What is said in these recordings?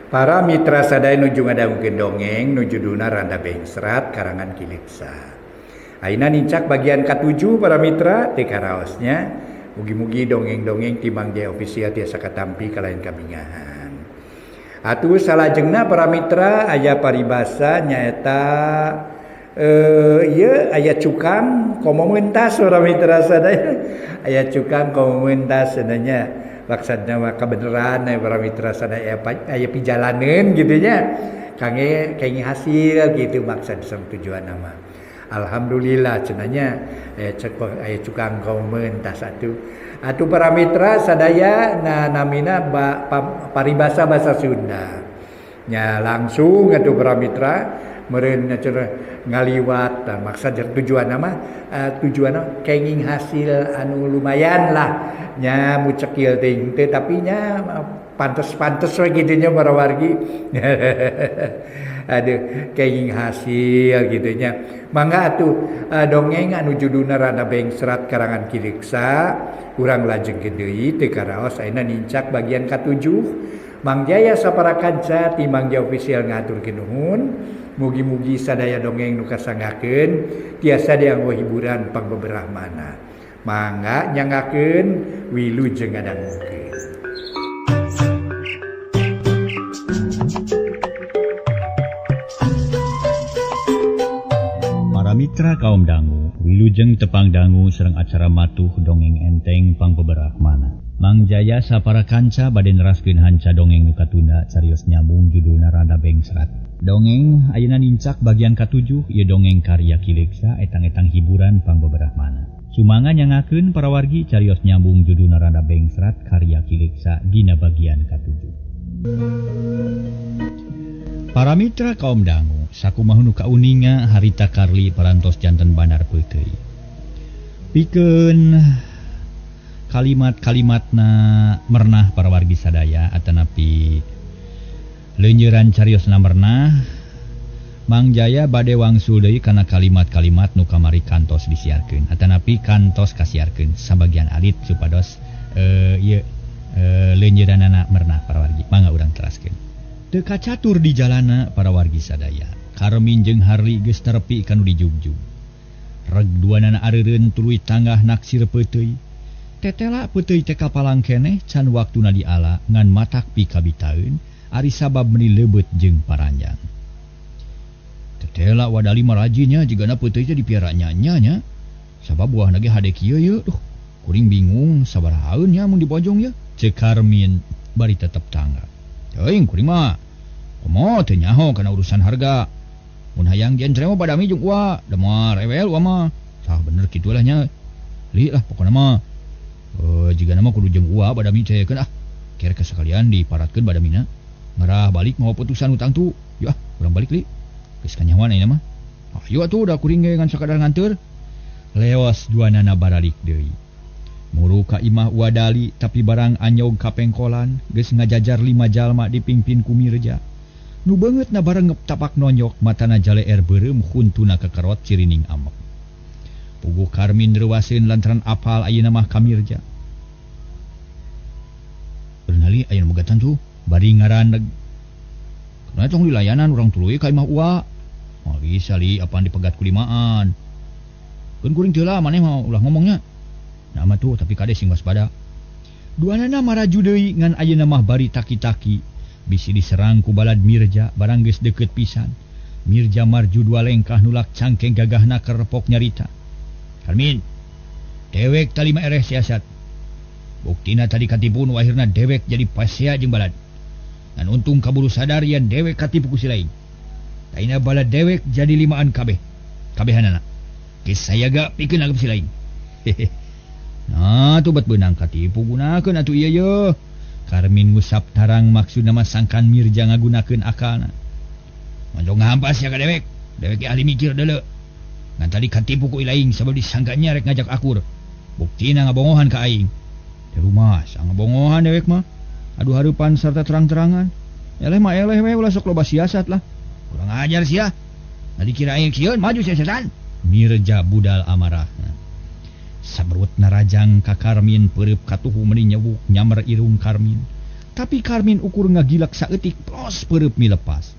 Para mitra sadaya nuju ngadangukeun dongeng nu judulna Randa Bengsrat karangan Ki Leuksa. Ayeuna nincak bagian ka-7 para mitra teu karaosnya. Mugi-mugi dongeng-dongeng ti Mang Jaya Official tiasa katampi kalayan kabingahan. Atuh salajengna para mitra aya paribasa nyaeta ieu aya cukang komo mentas para mitra sadaya. Aya cukang komo mentas cenah maksudna mah kabeneran para mitra sadaya aya pijalaneun kitu nya. Kangge kenging hasil gitu maksud sareng tujuanna mah. Alhamdulillah cenahnya aya cukang komo mentas atuh. Atuh para mitra sadaya na namina paribasa basa Sunda. Nya langsung atuh para mitra meureun cenah ngaliwat maksud tujuanna mah tujuanna kenging hasil anu lumayan lah nya mucekil teuing teh tapi nya pantes-pantes we kitu nya para wargi. Aduh kenging hasil gitu nya. Mangga atuh dongeng anu judulna Randa Bengsrat karangan Ki Leuksa urang lajengkeun deui teu karaos ayeuna nincak bagian ka-7. Mang Jaya sapara kanca ti Mang Jaya Official ngaturkeun nuhun. Mugi-mugi sadaya dongeng nu kasanggakeun tiasa dianggo hiburan pangbeberahmana. Mangga nyanggakeun wilujeng ngadangukeun. Para mitra kaum dangu, wilujeng tepang dangu sareng acara matuh dongeng enteng pangbeberahmana. Mang Jaya sapara kanca bade neraskeun hanca dongeng nu katunda carios nyambung judulna Randa Bengsrat. Dongeng ayeuna nincak bagian ka-7 ieu dongeng karya Ki Leuksa etang-etang hiburan pangbeberahmana. Sumangga nyangakeun para wargi carios nyambung judulna Randa Bengsrat karya Ki Leuksa dina bagian ka-7. Para mitra kaum dangu, sakumaha nu kauninga harita Karli parantos janten bandar peuteuy. Pikeun kalimat-kalimatna mernah para wargi sadaya atanapi leunyeran cariosna mernah, Mang Jaya bade wangsul deui kana kalimat-kalimat nu kamari kantos disiarkeun atanapi kantos kasiarkeun sabagian alit supados ieu leunyeranana mernah para wargi. Mangga urang teraskeun. Teu kacatur di jalana para wargi sadaya. Karmin jeung Harli geus terepi kanu dijugjug. Reg duanana areureun tuluy tanggah naksir peuteuy. Tetela peuteuy teh kapalang keneh can waktuna diala ngan matak pikabitaeun ari sabab meuni leubeut jeung paranjang. Tetela wadali marajinya jigana peuteuy teh dipiara nya-nya nya. Sabab buahna ge hade kieu ye. Duh, kuring bingung sabarahaeun nya mun dibojong ye. Ceuk Karmin bari tetep tangga. Teuing kuring mah komo teu nyaho kana urusan harga. Mun hayang genre mah badami jeung uwa, da moal rewel uwa mah. Sah bener kitu lah nya. Li lah pokona mah. Jigana mah kudu jeung uwa badami teh keun ah. Kere kasakalian diparatkeun badamina. Ngarah balik mau putusan utang tu. Yuk ah, urang balik li. Geus kanyahoan ayeuna mah. Ayo atuh da kuring ge ngan sakadar nganteur. Leos duanana baralik deui. Muru ka imah Wadali tapi barang anyog ka pengkolan geus ngajajar 5 jalma dipingpin ku Mirja. Nu beungeutna barengep tapak nonyok matana jaleer beureum huntuna kekerot cirining amek. Puguh Karmin reuwaseun lantaran apal ayeuna mah ka Mirja. Bernali ayeuna megatan tuh bari ngaraneg. Kana tong dilayanan urang tuluy ka imah Uwa. Moal bisa li apaan dipegat ku limaan. Keun kuring teu lah maneh mah ulah ngomongnya. Nah mah tuh tapi kade sing waspada. Duanana maraju deui ngan ayeuna mah bari taki-taki. Bisi diserang ku balad Mirja barang geus deukeut pisan. Mirja marju dua lengkah nulak cangkeng gagahna kerepok nyarita. Karmin, dewek talima ereh siasat. Buktina tadi katipu nu akhirna dewek jadi pasea jeung balad. Ngan untung kaburu sadar yen dewek katipu ku si lain. Taina balad dewek jadi limaan kabeh. Kabehanana. Geus sayaga pikeun anggap si lain. Hehe. Nah, tuh bet beunang katipu gunakeun atuh ieu ye. Karmin ngusap tarang maksudna mah sangkan Mirja ngagunakeun akalna. Manjong ngahampas ya ka dewek. Dewek ahli mikir deuleu. Ngan tadi katipu ku ilaing sabab disangkanya rek ngajak akur. Buktina ngabongohan ka aing. Di rumah sang ngabongohan dewek mah. Aduh hareupan sarta terang-terangan. Eleh mah eleh we ulah sok loba siasat lah. Kurang ajar sia. Tadi kira aing sieun maju siasatan. Mirja budal amarahna. Sabrut narajang ka Karmin peureub katuhu meuni nyewuk nyamer irung Karmin. Tapi Karmin ukur ngagilak saeutik plos peureub milepas.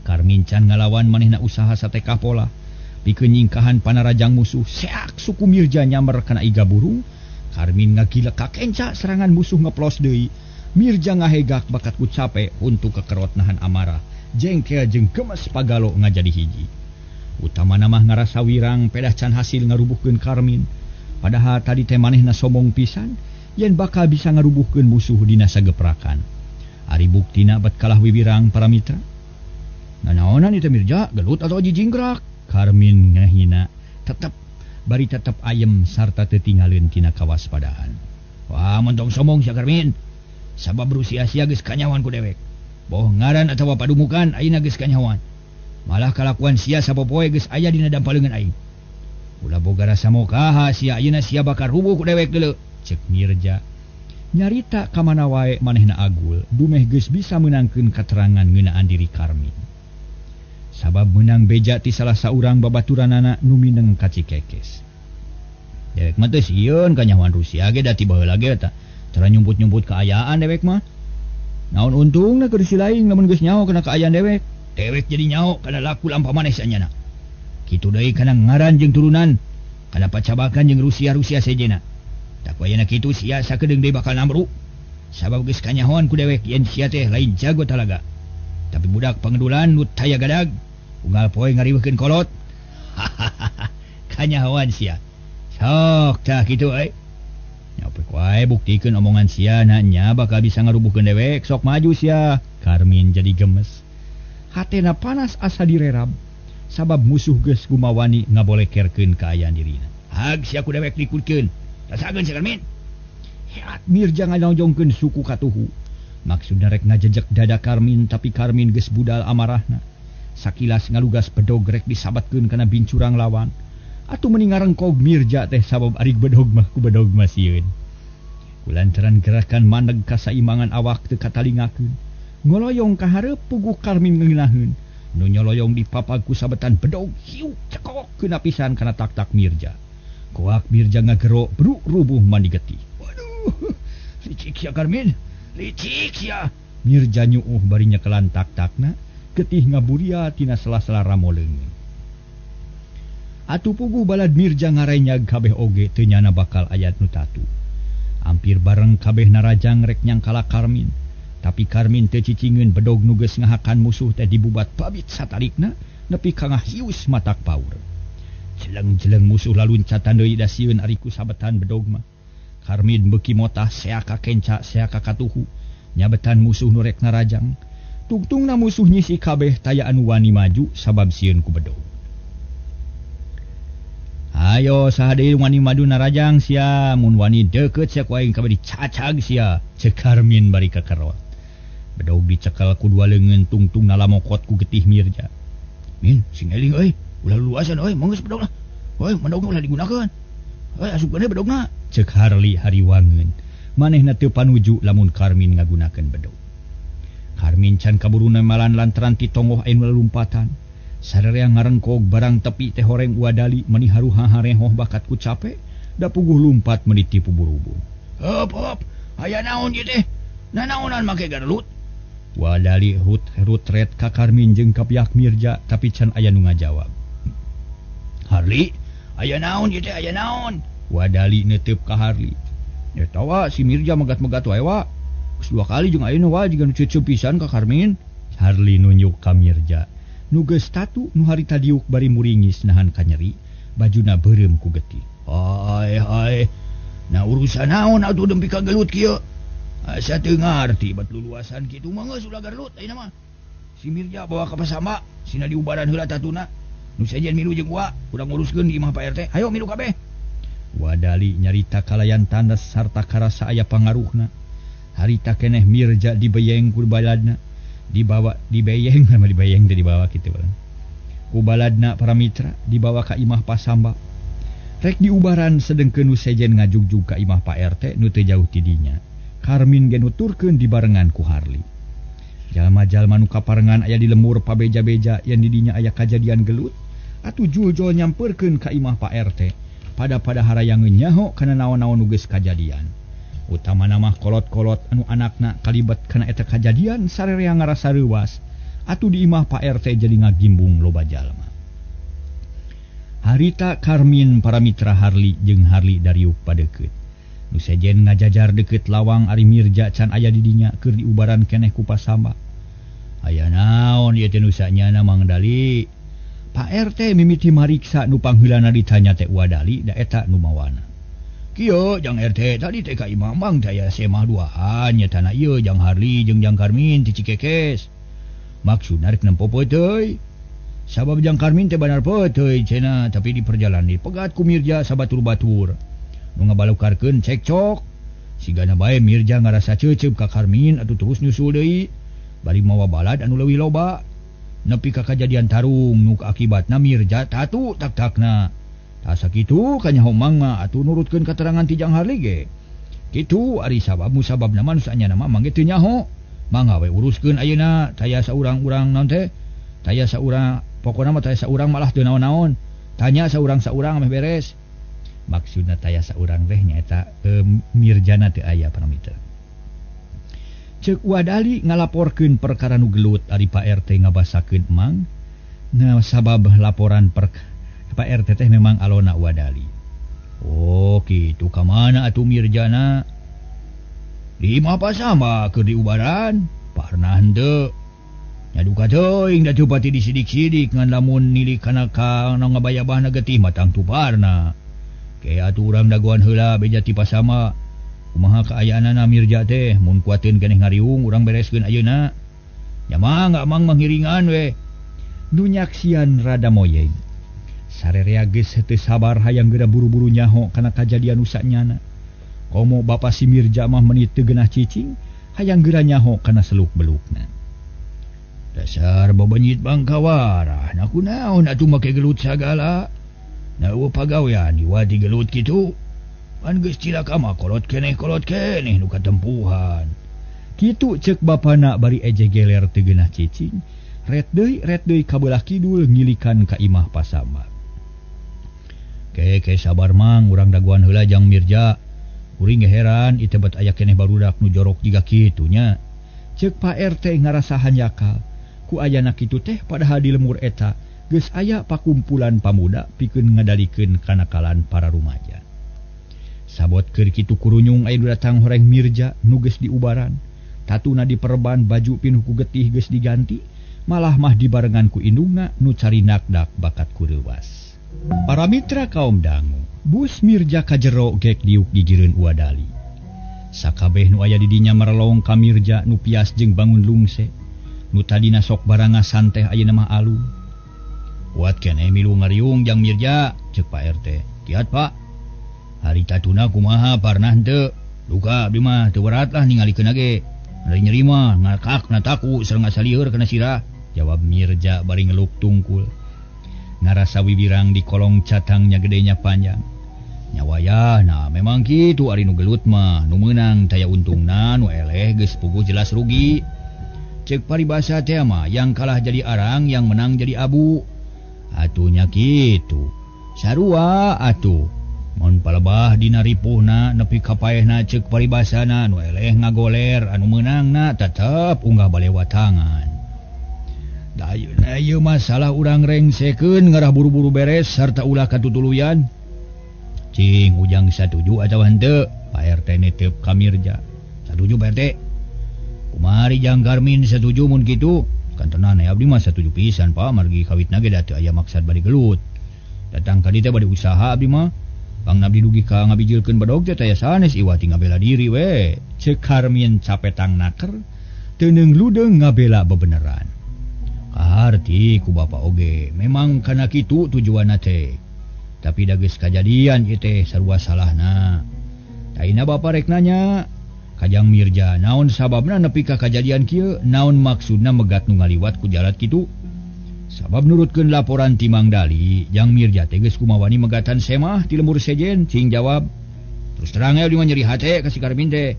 Karmin can ngalawan manehna usaha satekah pola. Pikeun nyingkahan panarajang musuh seak suku Mirja nyamber kana iga burung. Karmin ngagilak kakenca serangan musuh ngeplos deui. Mirja ngahegak bakat ku cape untuk kekerot nahan amarah. Jengkel jeung gemes pagalo ngajadi hiji. Utamana mah ngarasa wirang pedah can hasil ngarubuhkeun Karmin. Padahal tadi teh manehna sombong pisan yen bakal bisa ngarubuhkeun musuh dina sageprakan. Ari buktina bat kalah wiwirang para mitra. Nanaonan ieu teh Mirja, gelut atau jijingkrak? Karmin ngahina, tetep bari tetep ayem sarta teu tinggalin tina kawaspadaan. Wah, montong sombong sia Karmin. Sabab Rusia-sia geus kanyawan ku dewek. Boh ngaran atawa padumukan ayeuna geus kanyawan. Malah kalakuan sia sapopoe geus aya dina dampaleungeun aing. Ulah boga rasa mokaha sia ayeuna sia bakal rubuh ku dewek deuleu. Cek Mirja. Nyarita ka mana wae manehna agul, dumeh geus bisa meunangkeun katerangan ngeunaan diri Karmin. Sabab meunang beja ti salah saurang babaturanana nu mineng ka Cikekes. Dewek mah teu sieun kanyahoan Rusia ge da ti baheula ge eta. Tara nyumput-nyumput kaayaan dewek mah. Naon untungna keur si lain lamun geus nyaho kana kaayaan dewek. Dewek jadi nyaho kana laku lampah maneh sanyana. Kitu deui kana ngaran jeung turunan, kana pacabakan jeung Rusia-Rusia sejena. Tak ayeuna kitu sia sakedeung deui bakal namru. Sabab geus kanyahoan ku dewek yen sia teh lain jago talaga. Tapi budak pangedulan nu taya gadag, unggal poe ngariweuhkeun kolot. Kanyahoan sia. Sok tah kitu euy. Nyapek wae buktikeun omongan sia na nya bakal bisa ngarubuhkeun dewek, sok maju sia. Karmin jadi gemes. Hatena panas asa direrab. Sabab musuh geus gumawani ngabolekerkeun kaayaan dirina. Hag sia ku dewek dikurkeun. Rasakeun sia Karmin. Heat Mirja ngalonjongkeun suku katuhu. Maksudna rek ngajejek dada Karmin tapi Karmin geus budal amarahna. Sakilas ngalugas bedog rek disabatkeun kana bincurang lawan. Atuh meni ngarengkog Mirja teh sabab ari bedog mah ku bedog mah sieun. Kulantaran gerakan maneg kasaimangan awak teu katalingakeun. Ngoloyong ka hareup puguh Karmin ngeunaheun. Nu nyoloyong dipapag ku sabetan bedog hiu cekok keuna pisan kana tak-tak Mirja. Koak Mirja ngagero bruk rubuh mandi getih. Waduh, licik sia Karmin, licik sia. Mirja nyuuh bari nyekelan tak-takna, getih ngaburia tina sela-sela ramo leungeun. Atuh puguh balad Mirja ngarenyag kabeh oge teu nyana bakal ayat nu tatu. Ampir bareng kabeh narajang rek nyangkala Karmin. Tapi Karmin teu cicingeun bedog nu geus ngahakan musuh teh dibubat babit satarikna nepi ka ngahius matak paur. Jeleng-jeleng musuh laluncatan deui da sieun ari ku sabetan bedog mah. Karmin beuki motah seak ka kenca seak ka katuhu nyabetan musuh nu rek narajang. Tungtungna musuh nyisi kabeh taya anu wani maju sabab sieun ku bedog. Ayo saha deui wani maju narajang sia mun wani deukeut sia ku aing kabeh dicacag sia. Ceuk Karmin bari kakerot. Bedog dicekel ku dua leungeun tungtungna lamokot ku getih Mirja. Min sing eling euy, ulah luasan euy, manggeus bedogna. Euy, bedogna ulah digunakeun. Euy, asupkeun we bedogna. Ceuk Harli hariwangeun. Manehna teu panuju lamun Karmin ngagunakeun bedog. Karmin can kaburu nemalan lantaran ti tonggoh anu lalumpatan. Sararea ngarengkog barang tepi teh horeng wadali meni haruha harehoh bakat ku cape da puguh lumpat meni tipu burubur. Hop hop, aya naon ieu teh? Nanaonan make garelut? Wadali rut ret ka Karmin jeung ka pihak Mirja tapi can aya nu ngajawab. Harli, aya naon ieu teh, aya naon? Wadali neuteup ka Harli. Eta wa si Mirja megat-megat wae wa. Geus dua kali jeung ayeuna wa jiga nu ceuceup pisan ka Karmin. Harli nunjuk ka Mirja. Nu geus tatu nu harita diuk bari muringis nahan kanyeri, bajuna beureum ku getih. Hai hai. Nah urusan naon atuh dempi ka gelut kieu? Asa teu ngarti bat luluasan kitu mah geus ulah garlut ayeuna mah. Si Mirja bawa ka pasamba, sina diubaran heula tatuna. Nu sejen milu jeung gua, urang nguruskeun di imah Pak RT. Hayo milu kabeh. Wadali nyarita kalayan tandas sarta karasa aya pangaruhna. Harita keneh Mirja dibeyeng ku baladna. Dibawa dibeyeng sama dibeyeng teh dibawa kitu barang. Ku baladna para mitra dibawa ka imah pasamba. Rek diubaran sedengkeun nu sejen ngajugjug ka imah Pak RT nu teu jauh ti dinya. Karmin ge nuturkeun dibarengan ku Harli. Jalma-jalma nu kaparengan aya di lemur pabeja-beja yen di dinya aya kajadian gelut atuh juljol nyamperkeun ka imah Pak RT. Pada-pada harayangeun nyaho kana naon-naon nu geus kajadian. Utamana mah kolot-kolot anu anakna kalibat kana eta kajadian sarerea ngarasa reuwas atuh di imah Pak RT jadi ngagimbung loba jalma. Harita Karmin para mitra Harli jeung Harli dariuk padeukeut. Nu sejen ngajajar deukeut lawang ari Mirja can aya di dinya keur diubaran keneh ku pasamba. Aya naon ieu teh nu sanyana Mang Dali? Pak RT mimiti mariksa nu pangheulana ditanya teh Wadali da eta nu mawana. Kieu jang RT tadi teh ka imah Mang teh aya semah duaan nya tanah ieu jang Harli jeung jang Karmin ti Cikekes. Maksudna rek nempo peuteuy. Sabab jang Karmin teh banar peuteuy cenah tapi di perjalanan dipegat ku Mirja sabatur-batur. Nu ngabalukarkeun cekcok. Sigana bae Mirja ngarasa ceuceup ka Karmin atuh terus nyusul deui. Bari mawa balad anu leuwih loba. Nepi ka kajadian tarung nu akibatna Mirja tatu tak-takna. Tah sakitu kanyaho Mang mah atuh nurutkeun katerangan ti Jang Harli ge. Kitu ari sabab musababna mah nu saanyana mah Mang ge teu nyaho. Mangga we uruskeun ayeuna taya saurang-urang naon teh? Taya saurang pokona mah taya saurang malah teu naon-naon. Tanya saurang-saurang meh beres. Maksudna taya saurang teh nyaeta Mirjana teu aya paramita. Ceuk Wadali ngalaporkeun perkara nu gelut ari Pak RT ngabasakeun Mang. Nah sabab laporan Pak RT teh memang alona Wadali. Oh kitu ka mana atuh Mirjana? Di imah pasama keur diubaran, parna henteu. Nyaduka teuing da teu pati disidik-sidik ngan lamun nilik kana ka nu ngabayabahna getih mah tangtu parna. Ke atuh urang dagoan heula beja ti pasama. Kumaha kaayaanana Mirja teh mun kuateun keneh ngariung urang bereskeun ayeuna. Nya mangga Mang manghiringan we. Nu nyaksian rada moyeng. Sarerea geus teu sabar hayang geura buru-buru nyaho kana kajadian nu sanyana. Komo bapa si Mirja mah meuni teu geunah cicing, hayang geura nyaho kana seluk-belukna. Dasar babenyit bangkawarah, na kunaon atuh make gelut sagala. Na eueuh pagawean diwati gelut kitu. Pan geus cilaka mah kolot keneh nu katempuhan. Kitu ceuk bapana bari eje geler teu geunah cicing, ret deui ka beulah kidul ngilikan ka imah pasama. Ke sabar Mang, urang dagoan heula jang Mirja. Kuring ge heran ieu teh bet aya keneh barudak nu jorok jiga kitu nya. Ceuk Pak RT ngarasa hanjakal. Ku ayana kitu teh padahal di lemur eta geus aya pakumpulan pamuda pikeun ngadalikeun kanakalan para rumaja. Sabot keur kitu kurunyung aya nu datang horeng Mirja nu geus diubaran. Tatuna diperban baju pinuh ku getih geus diganti, malah mah dibarengan ku indungna nu cari nakdak bakat ku reuwas. Para mitra kaum dangu, bus Mirja kajero gek diuk gigireun Wadali. Sakabeh nu aya di dinya merelong ka Mirja nu pias jeung bangun lungse. Nu tadina sok barangasan teh ayeuna mah alum. Kuat keneh milu ngariung jang Mirja, ceuk Pak RT. Kiat Pak. Hari tatuna kumaha parnah henteu? Duka abdi mah teu berat lah ningalikeun ge. Ari nyeri mah ngakak na taku sareng ngasalieur kana sirah, jawab Mirja bari ngeluk tungkul. Ngarasa wibirang di kolong catangnya gedenya panjang. Nyawayah, nah memang kitu ari nu gelut mah, nu meunang taya untungna, nu eleh geus puguh jelas rugi. Ceuk paribasa teh mah, yang kalah jadi arang, yang menang jadi abu. Atuh nya kitu. Sarua atuh. Mun palebah dina ripuhna nepi ka paehna ceuk paribasana, nu eleh ngagoler, anu meunangna tetep unggah balewatangan. Dayuna ieu masalah urang rengsekeun ngarah buru-buru beres sarta ulah katutuluyan. Cing ujang satuju atawa henteu? Pak RT nitip ka Mirja. Satuju Pak RT. Kumari jang Karmin satuju mun kitu? Kantenan abdi mah satuju pisan Pak, margi kawitna ge da teu aya maksad bari gelut. Datang ka dieu teh bade usaha abdi mah. Pang abdi dugi ka ngabijilkeun bedog teh taya sanes iwati ngabela diri we. Ceuk Karmin capetang naker, teuneung ludeung ngabela bebeneran. Kaharti ku bapa oge memang kana kitu tujuanna teh. Tapi da geus kajadian ieu teh sarua salahna. Taina bapa rek nanya kajang Mirja naon sababna nepi ka kajadian kieu, naon maksudna megat nu ngaliwat ku jalat kitu? Sabab nurutkeun laporan ti Mang Dali, jang Mirja teh geus kumawani megatan semah ti lembur sejen, cing jawab. Terus terang abdi mah nyeri hate ka si Karmin teh.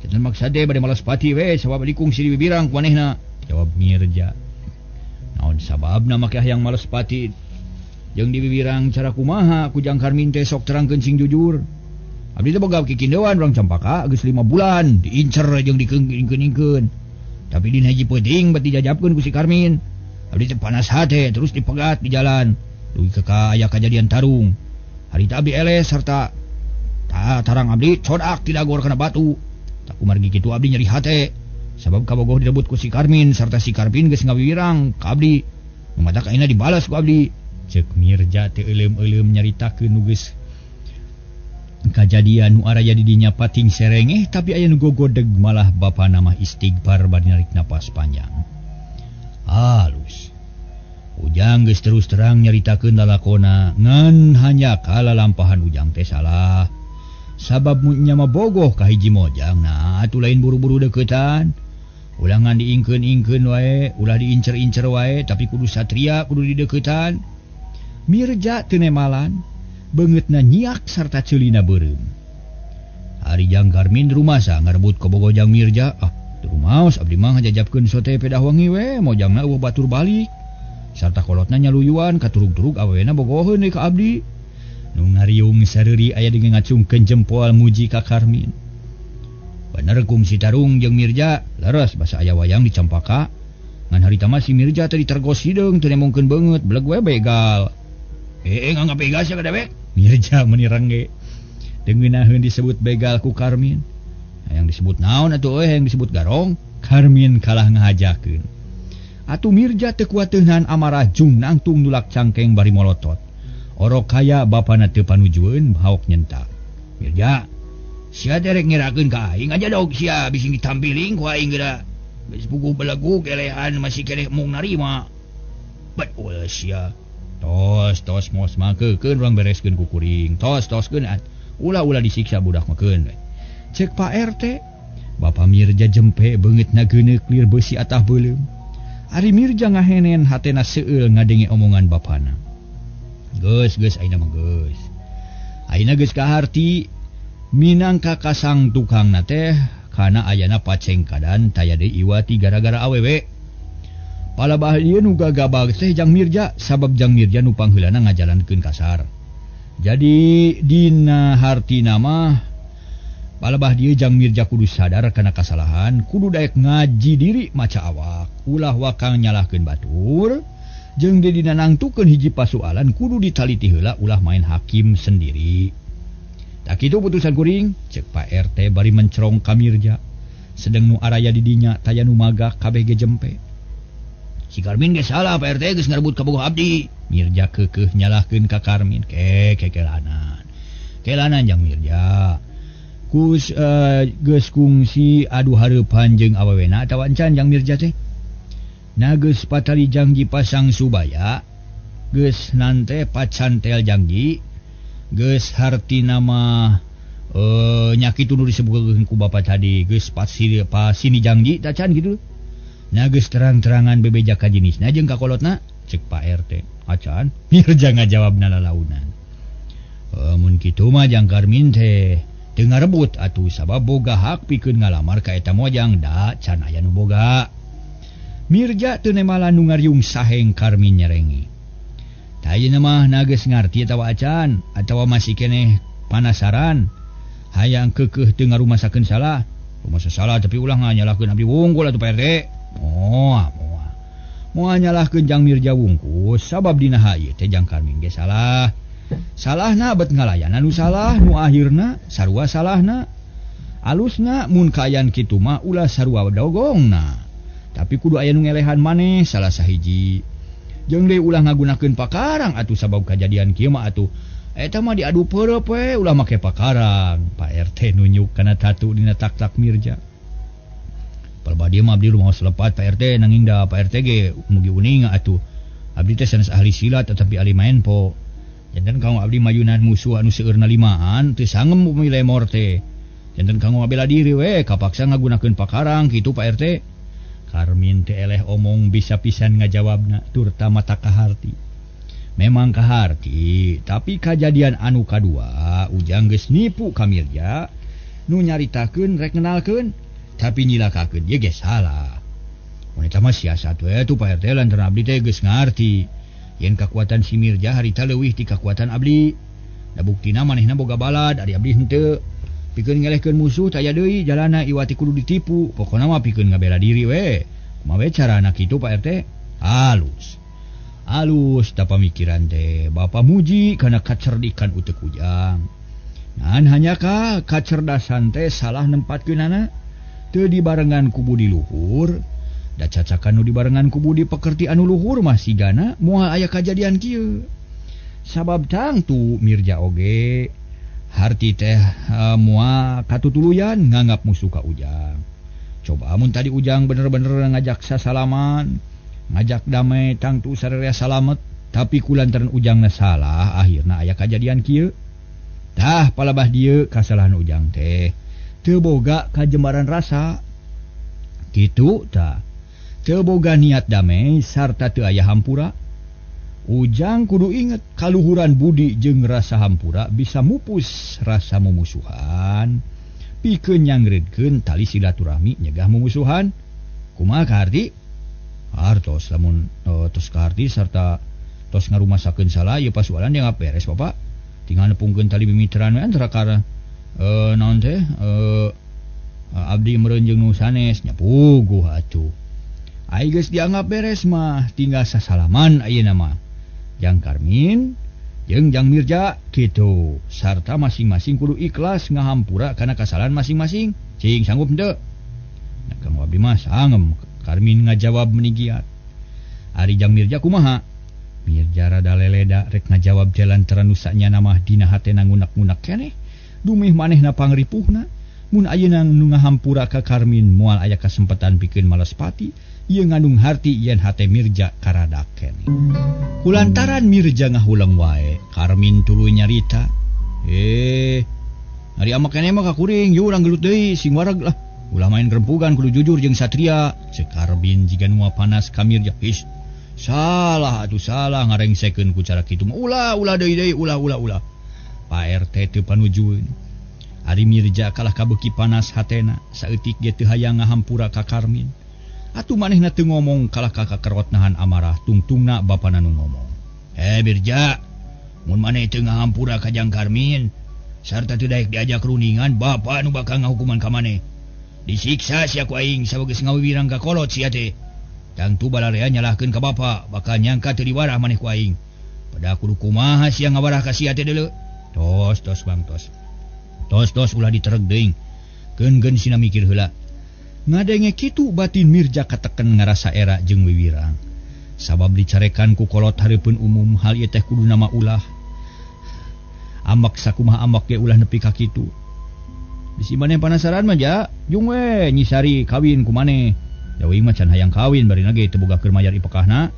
Cenah maksad teh bade malas pati we sabab dikungsi di bibirang ku manehna, jawab Mirja. Naon sababna make hayang males pati jeung di bibirang cara kumaha ku jang Karmin teh sok terangkeun sing jujur. Abdi teh boga kikindeuan urang Campaka geus 5 bulan diincer jeung dikeungkeun-ingkeun. Tapi dina hiji peuting bet dijajabkeun ku si Karmin. Abdi teh panas hate terus dipegat di jalan. Dugi ka aya kajadian tarung. Harita abdi eleh serta tarang abdi codak tidagor kana batu. Tak kumargi kitu abdi nyeri hate. Sabab kabogoh direbut ku si Karmin serta si Karmin geus ngawiwirang ka abdi. Nu matak ayeuna dibalas ku abdi. Ceuk Mirja teu euleum-euleum nyaritakeun nu geus kajadian nu araya di dinya pating serengeh tapi aya nu gogodeg malah bapana mah istighfar bari narik napas panjang. Halus. Ujang geus terus terang nyaritakeun lalakona ngan hanya kala lampahan Ujang teh salah. Sabab mun nya mah bogoh ka hiji mojang nah atuh lain buru-buru deukeutan. Ulah ngan diingkeun-ingkeun wae, ulah diincer-incer wae tapi kudu satria kudu dideuketan. Mirja teu nemalan, beungeutna nyiak sarta ceulina beureum. Ari Jang Karmin rumasa ngarebut kabogoh Jang Mirja, ah teu rumaos abdi mah ngajajabkeun sote pedah wangi we, mojangna eueuh batur balik. Sarta kolotna nyaluyuan katurug-turug awewena bogoheun deui ka abdi. Nu ngariung sareuri aya deui ngacungkeun jempol muji ka Karmin. Bener kungsi tarung jeung Mirja, leres basa aya wayang di Campaka. Ngan harita mah si Mirja teh ditergos hideung teu nemongkeun beungeut, beleg we begal. Nganggap begal sia ka dewek. Mirja meuni rengge. Teu ngeunaheun disebut begal ku Karmin. Hayang disebut naon atuh euy, hayang disebut garong. Karmin kalah ngahajakeun. Atuh Mirja teu kuat teunan amarah jung nangtung nulak cangkeng bari molotot. Orok kaya bapana teu panujueun haok nyentak. Mirja, sia teh rek ngerakeun ka aing aja dog sia bising ditampiling ku aing geura. Geus puguh belegu kelehan masih keneh mung narima. Betul sia. Tos tos mos mangkekeun urang bereskeun ku kuring. Tos toskeun ulah-ulah disiksa budak mah keun. Cek Pak RT, Bapa Mirja jempe beungeutna geuneuk lir beusi atah beuleum. Ari Mirja ngahenen hatena seueul ngadenge omongan bapana. Geus geus ayeuna mah geus. Ayeuna geus kaharti minangka kasang tukangna teh kana ayana pacengkadan taya deui iwati gara-gara awewe. Palabah ieu nu gagabag teh Jang Mirja sabab Jang Mirja nu pangheulana ngajalankeun kasar. Jadi dina hartina mah palebah dieu Jang Mirja kudu sadar kana kasalahan, kudu daek ngaji diri maca awak, ulah wakang nyalahkeun batur, jeung di dina nangtukeun hiji pasualan kudu ditaliti heula ulah main hakim sendiri. Tak kitu putusan kuring, cek Pak RT bari mencerong ka Mirja. Sedeng nu araya di dinya taya nu magah kabeh ge jempe. Si Karmin ge salah Pak RT geus ngarebut kabogoh abdi. Mirja keukeuh nyalahkeun ka Karmin. Ke kekelanan. Kelanan Jang Mirja. Kus geus kungsi adu hareupan jeung awewena atawa encan Jang Mirja teh. Na geus patali jangji pasang subaya, geus nante pacantel jangji, geus hartina mah nya kitu nu disebutkeun ku bapa tadi, geus pasini jangji tacan kitu. Na geus terang-terangan bebeja ka jenisna jeung ka kolotna, cek Pak RT. Acan Mirja ngajawabna lalaunan. Mun kitu mah Jang Karmin teh teu ngarebut atuh sabab boga hak pikeun ngalamar ka eta mojang da can aya nu boga. Mirja teu nemalan nu ngariung saheng Karmin nyerengi. Tah ayeuna mah na geus ngarti atawa acan atawa masih keneh panasaran hayang keukeuh teu ngarumasakeun salah. Rumasa salah tapi ulah nganyalahkeun abdi wungkul atuh Pak RT. Moal moal. Moal nyalahkeun Jang Mirja wungkul sabab dina ieu teh Jang Karmin ge salah. Salahna bet ngalayanan nu salah nu akhirna sarua salahna. Alusna mun kaayaan kitu mah ulah sarua dogongna. Tapi kudu aya nu ngelehan maneh salah sahiji. Jeung deui ulah ngagunakeun pakarang atuh sabab kajadian kieu mah atuh eta mah diadu peureup we ulah make pakarang. Pak RT nunjuk kana tatu dina tak-tak Mirja. Palebah dieu mah abdi rumaos lepat Pak RT nanging da Pak RT ge mugi uninga atuh. Abdi teh sanes ahli silat tetapi ahli maen po. Janten kanggo abdi mayunan musuh anu seueurna limaan teu sangem upami lemor teh. Janten kanggo ngabela diri we kapaksa ngagunakeun pakarang kitu Pak RT. Karmin teh eleh omong bisa pisan ngajawabna turta mata kaharti. Memang kaharti, tapi kajadian anu kadua Ujang geus nipu ka Mirja nu nyaritakeun rek ngenalkeun tapi nyilakakeun ieu ge salah. Mun eta mah siasat we atuh Pak RT lantaran abdi teh geus ngarti. Yen kakuatan si Mirja harita leuwih ti kakuatan abdi. Da buktina manehna boga balad ari abdi henteu. Pikeun ngelehkeun musuh taya deui jalana iwati kudu ditipu. Pokona mah pikeun ngabela diri we. Kumaha we carana kitu Pak RT? Halus. Halus ta pamikiran teh. Bapak muji kana kacerdikan utek Ujang. Ngan hanya ka kacerdasan teh salah nempatkeunana. Teu dibarengan ku budi luhur. Da cacakan nu dibarengan ku budi pekerti anu luhur mah sigana moal aya kajadian kieu. Sabab tangtu Mirja oge harti teh moal katutuluyan nganggap musuh ka Ujang. Coba amun tadi Ujang bener-bener ngajak sasalaman, ngajak damai tangtu sararea salamet, tapi kulantaran Ujangna salah akhirna aya kajadian kieu. Tah palabah dieu kasalahan Ujang teh teu boga kajembaran rasa. Kitu tah. Teu boga niat damai sarta teu aya hampura. Ujang kudu inget kaluhuran budi jeung rasa hampura bisa mupus rasa mumusuhan. Pikeun nyangreudkeun tali silaturahmi nyegah mumusuhan. Kumaha ka harti? Hartos lamun tos ka harti sarta tos ngarumasakeun salah ieu pasualan dianggap beres Bapak. Tinggal nepungkeun tali mimitraan we antara kara naon teh abdi meureun jeung nu sanes nya puguh atuh. Ai geus dianggap beres mah tinggal sasalaman ayeuna mah. Jang Karmin jeung Jang Mirja kitu sarta masing-masing kudu ikhlas ngahampura kana kasalahan masing-masing. Cing sanggup henteu? Nah, Kang abdi mah sangem. Karmin ngajawab meni giat. Ari Jang Mirja kumaha? Mirja rada leleda rek ngajawab teh lantaran nu sanyana mah dina hatena ngunak-ngunak keneh. Dumeh manehna pangripuhna. Mun ayeuna nu ngahampura ka Karmin moal aya kasempatan pikeun malespati. Ieu ngandung harti yen hate Mirja karadak keneh. Kulantaran Mirja ngahuleng wae, Karmin tuluy nyarita. Ari amak keneh mah ka kuring, yeuh urang gelut deui, sing wareg lah. Ulah main gerempugan kudu jujur jeung Satria. Ceuk Karmin jiga nu panas ka Mirja. His, salah atuh salah ngarengsekeun ku cara kitu mah. Ulah ulah deui deui ulah ulah ulah. Pak RT teu panujueun. Ari Mirja kalah kabeuki panas hatena, saeutik ge teu hayang ngahampura ka Karmin. Atuh manehna teu ngomong kalah ka kakerot nahan amarah tungtungna bapana nu ngomong. Mirja, mun maneh teu ngahampura ka Jang Karmin sarta teu daek diajak runingan, bapa nu bakal ngahukuman ka maneh. Disiksa sia ku aing sabab geus ngawiwirang ka kolot sia teh. Tangtu balarea nyalahkeun ka bapa, bakal nyangka teu diwarah maneh ku aing. Pada kudu kumaha sia ngawarah ka sia teh deuleu. Tos tos bang tos. Tos tos ulah ditereg deui. Keun-keun sina mikir heula. Ngadenge kitu batin Mirja kateken ngarasa era jeung wiwirang. Sabab dicarekan ku kolot hareupeun umum hal ieu teh kudu nama ulah. Ambak sakumaha ambak ge ulah nepi ka kitu. Bisi maneh panasaran mah ja, jung we nyisari kawin ku maneh. Da uing mah can hayang kawin barina ge teu boga keur mayar ipekahna.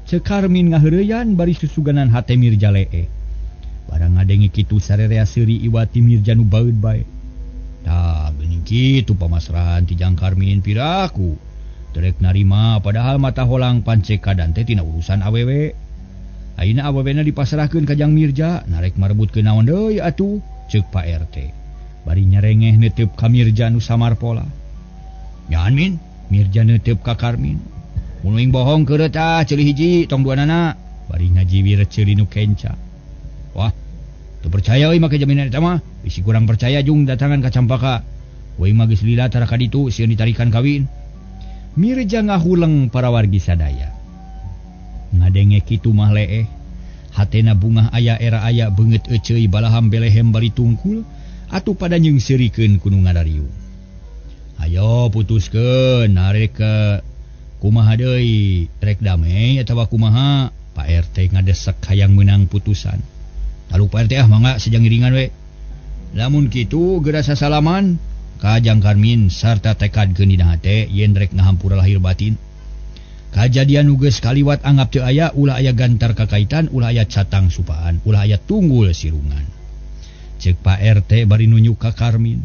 Ceuk Karmin ngaheureyan bari susuganan hate Mirja leeh. Barang ngadenge kitu sarerea seuri iwati Mirja nu baeud bae. Tah geuning kitu pamasrahan ti Jang Karmin piraku. Terek narima padahal mata holang pancekadan teh tina urusan awewe. Ayeuna awewena dipasrahkeun ka Jang Mirja, narek marebutkeun naon deui atuh, ceuk Pak RT. Bari nyarengeh neuteup ka Mirja nu samar pola. Nyan Min, Mirja neuteup ka Karmin. Mun uing bohong keureuh tah ceuli hiji tong duanana. Bari ngajiwir ceuli nu kenca. Wah, teu percaya euy make jaminan eta mah. Bisi kurang percaya jung datangan ka Campaka. Uing mah geus lila tara ka ditu sieun ditarikan kawin. Mirja ngahuleng para wargi sadaya. Ngadenge kitu mah leeh. Hatena bungah aya era aya beungeut euceuy balaham belehem bari tungkul atuh pada nyeungseurikeun ku nu ngadariung. Ayo putuskeun narek ke kumaha deui rek damai atawa kumaha. Pak RT ngadesek hayang meunang putusan. Lalu Pak RT ah mangga sejang iringan we. Lamun kitu geura sasalaman ka Jang Karmin sarta tekadkeun dina hate yen rek ngahampura lahir batin. Kajadian nu geus kaliwat anggap teu aya, ulah aya gantar kakaitan, ulah aya catang supaan, ulah aya tunggul sirungan. Ceuk Pak RT bari nunjuk ka Karmin.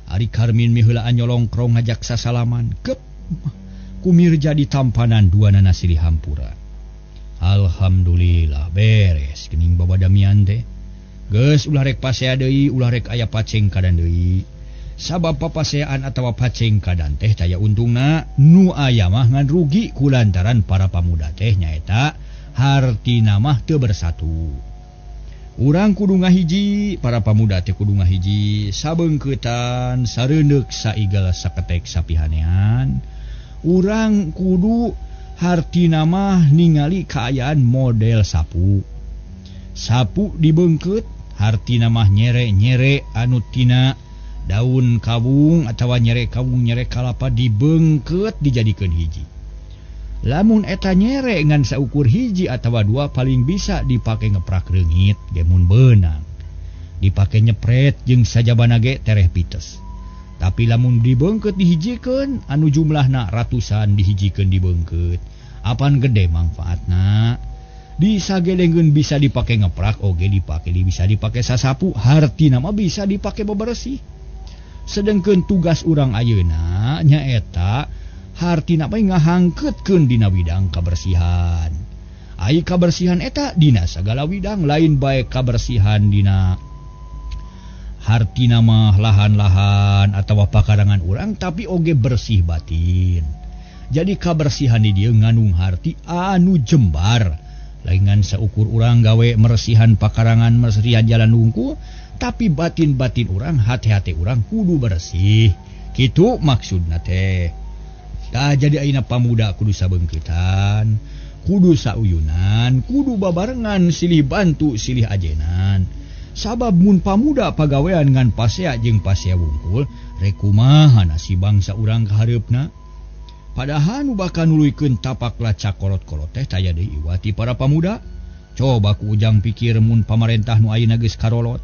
Ari Karmin miheulaan nyolongkrong ngajak sasalaman. Kep ku Mirja ditampanan duanana silih hampura. Alhamdulillah beres geuning babadamian teh. Geus ulah rek pasea deui, ulah rek aya pacengkadan deui. Sabab papaseaan atawa pacengkadan teh taya untungna, nu aya mah ngan rugi kulantaran para pamuda teh nyaeta hartina mah teu bersatu. Urang kudu ngahiji, para pamuda teh kudu ngahiji, sabeungkeutan, sareundeuk, saigel, saketek, sapihanean. Urang kudu hartina mah ningali kaayaan model sapu. Sapu dibeungkeut hartina mah nyere-nyere anu tina daun kawung atawa nyere kawung nyere kalapa dibeungkeut dijadikeun hiji. Lamun eta nyere ngan saukur hiji atawa dua paling bisa dipake ngeprak reungit ge mun beunang. Dipake nyepret jeung sajabana ge tereh pites. Tapi lamun dibeungkeut dihijikeun anu jumlahna ratusan dihijikeun dibeungkeut, apan gede mangfaatna. Disagelengkeun bisa dipake ngeprak oge dipake bisa dipake sasapu, hartina mah bisa dipake bebersih. Sedengkeun tugas urang ayeuna nyaeta hartina mah ngahangkeutkeun dina widang kabersihan. Ai kabersihan eta dina sagala widang, lain bae kabersihan dina hartina mah lahan-lahan atawa pakarangan urang, tapi oge bersih batin. Jadi kabersihan di dieu ngandung harti anu jembar. Lain ngan saukur urang gawe meresihan pakarangan, meresihan jalan wungkul, tapi batin-batin urang, hati-hati urang kudu bersih. Kitu maksudna teh. Tah jadi ayeuna pamuda kudu sabeungkeutan, kudu sauyunan, kudu babarengan silih bantu silih ajenan. Sabab mun pamuda pagawean ngan pasea jeung pasea wungkul, rek kumaha nasib bangsa urang kahareupna? Padahal nu bakal nuluykeun tapak lacak kolot-kolot teh taya deui iwati para pamuda. Coba ku Ujang pikir mun pamarentah nu ayeuna geus karolot,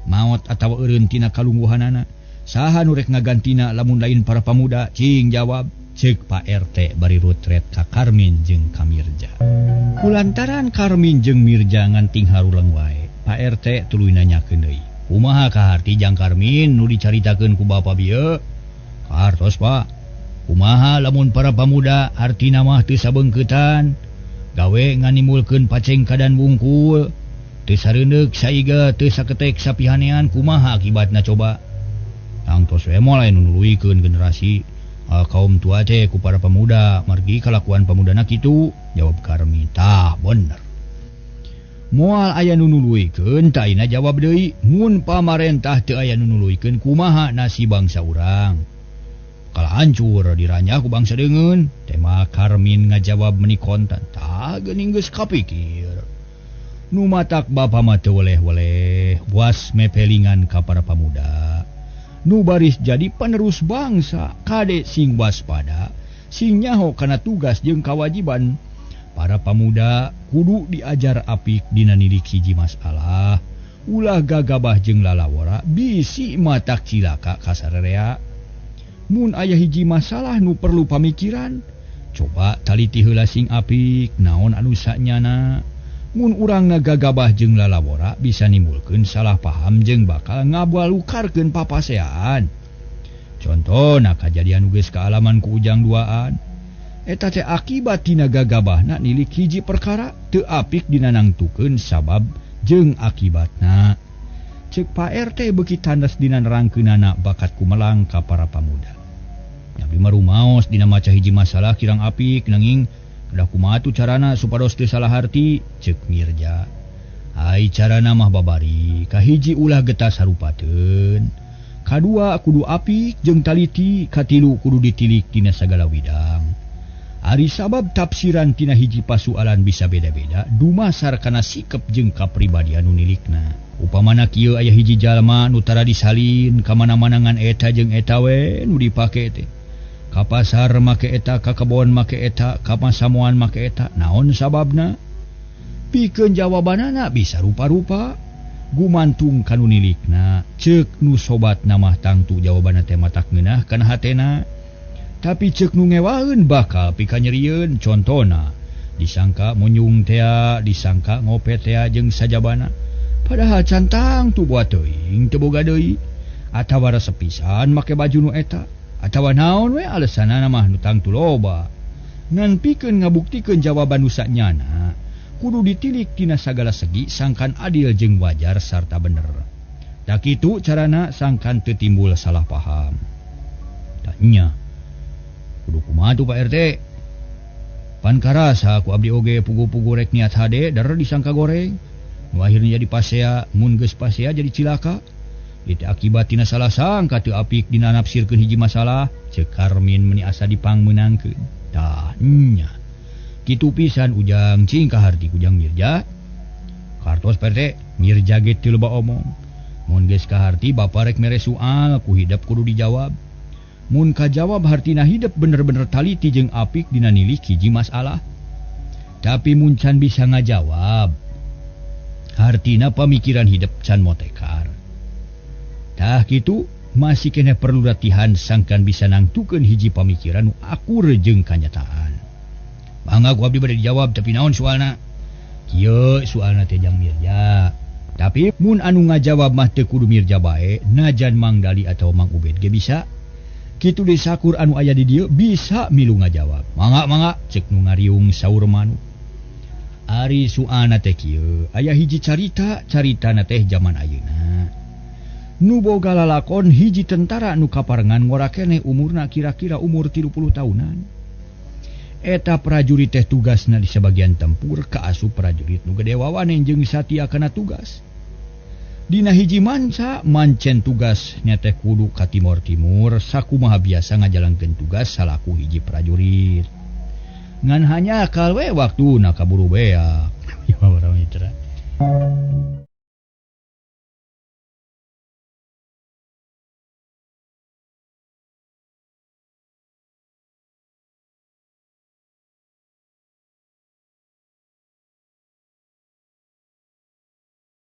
maot atawa eureun tina kalungguhanana, saha nu rek ngagantina lamun lain para pamuda? Cing jawab. Ceuk Pak RT bari rutret ka Karmin jeung ka Mirja. Kulantaran Karmin jeung Mirja nganting haruleng wae, Pak RT tuluy nanyakeun deui. Kumaha kaharti jang Karmin nu dicaritakeun ku bapa bieu? Kahartos Pak. Kumaha lamun para pamuda hartina mah teu sabeungkeutan, gawe nganimbulkeun pacengkadan wungkul, teu sareundeuk saiga, teu saketek sapihanean, kumaha akibatna coba? Tangtos we moal aya nu nuluykeun generasi kaum tua teh ku para pemuda, margi kalakuan pamudana kitu, jawab Karmin. Tah bener. Moal aya nu nuluykeun, tah ayeuna jawab deui, mun pamarentah teu aya nu nuluykeun kumaha nasib bangsa urang? Bakal hancur diranyah ku bangsa deungeun. Tema Karmin ngajawab meni kontan. Tah geuning geus kapikir. Nu matak bapa mah teu weleh-weleh, was mepelingan ka para pamuda. Nu baris jadi penerus bangsa, kade sing waspada, sing nyaho kana tugas jeung kawajiban. Para pamuda kudu diajar apik dina nilik hiji masalah, ulah gagabah jeung lalawora bisi matak cilaka kasarerea. Mun aya hiji masalah nu perlu pamikiran, coba taliti heula sing apik naon anu sanyana. Mun urang ngagagabah jeung lalawora bisa nimbulkeun salah paham jeung bakal ngabalukarkeun papasean. Contona kajadian nu geus kaalaman ku Ujang duaan. Eta teh akibat tina gagabahna nilik hiji perkara teu apik dina nangtukeun sabab jeung akibatna. Ceuk Pak RT beuki tandas dina nerangkeunana bakat kumelang ka para pamuda. Abdi mah rumaos dina maca hiji masalah kirang apik nanging da kumaha tuh carana supados teu salah harti? Ceuk Mirja. Ai carana mah babari, kahiji ulah getas harupateun, kadua kudu apik jeung taliti, katilu kudu ditilik dina sagala widang. Ari sabab tafsiran tina hiji pasualan bisa beda-beda dumasar kana sikep jeung kapribadian nu nilikna. Upamana kieu aya hiji jalma nu tara disalin ka mana-mana ngan eta jeung eta we nu dipake teh. Ka pasar make eta, ka kebon make eta, ka pasamuan make eta, naon sababna? Pikeun jawabanana bisa rupa-rupa, gumantung kanu nilikna. Ceuk nu sobatna mah tangtu jawabanna teh matak ngeunah kana hatena, tapi ceuk nu ngewaeun bakal pikanyerieun. Contona disangka munyung tea, disangka ngopet tea jeung sajabana, padahal can tangtu buat teuing teu boga deui, atawa resep pisan make baju nu eta, atawa naon we alesanana mah nu tangtu loba. Ngan pikeun ngabuktikeun jawaban nu sanyana kudu ditilik tina sagala segi sangkan adil jeung wajar sarta bener. Tak kitu carana sangkan teu timbul salah paham. Tanya kudu kumaha tuh Pak RT? Pan karasa ku abdi oge pugu-pugu rek niat hade der disangka goreng. Nu akhirnya jadi pasea, mun geus pasea jadi cilaka. Itu akibat tina salah sangka teu apik dina nafsirkeun hiji masalah, ceuk Karmin meuni asa dipangmeunangkeun. Tah nya. Kitu pisan Ujang cing kaharti Ujang Mirja. Kartos Pak RT, Mirja ge teu loba omong. Mun geus kaharti bapa rek mere soal ku hidep kudu dijawab. Mun kajawab hartina hidep bener-bener taliti jeung apik dina nilih hiji masalah. Tapi mun can bisa ngajawab, hartina pamikiran hidep can motekar. Tah kitu masih keneh perlu latihan sangkan bisa nangtukeun hiji pamikiran nu akur jeung kanyataan. Mangga ku abdi bade dijawab tapi naon soalna? Kieu soalna teh Jang Mirja. Tapi mun anu ngajawab mah teu kudu Mirja bae, najan Mang Dali atau Mang Ubed ge bisa. Kitu deui sakur anu aya di dieu bisa milu ngajawab. Mangga mangga ceuk nu ngariung saur manuk. Ari soalna teh kieu, aya hiji carita, caritana teh jaman ayeuna. Nu boga lalakon hiji tentara nu kaparengan ngora keneh umurna kira-kira umur 30 tahunan. Eta prajurit teh tugasna di sebagian tempur kaasup prajurit nu gede wawanen jeung satia kana tugas. Dina hiji manca mancen tugas nya teh kudu ka Timor Timur sakumaha biasa ngajalankeun tugas salaku hiji prajurit. Ngan hanya akal we waktuna kaburu beak. Ya para mitra.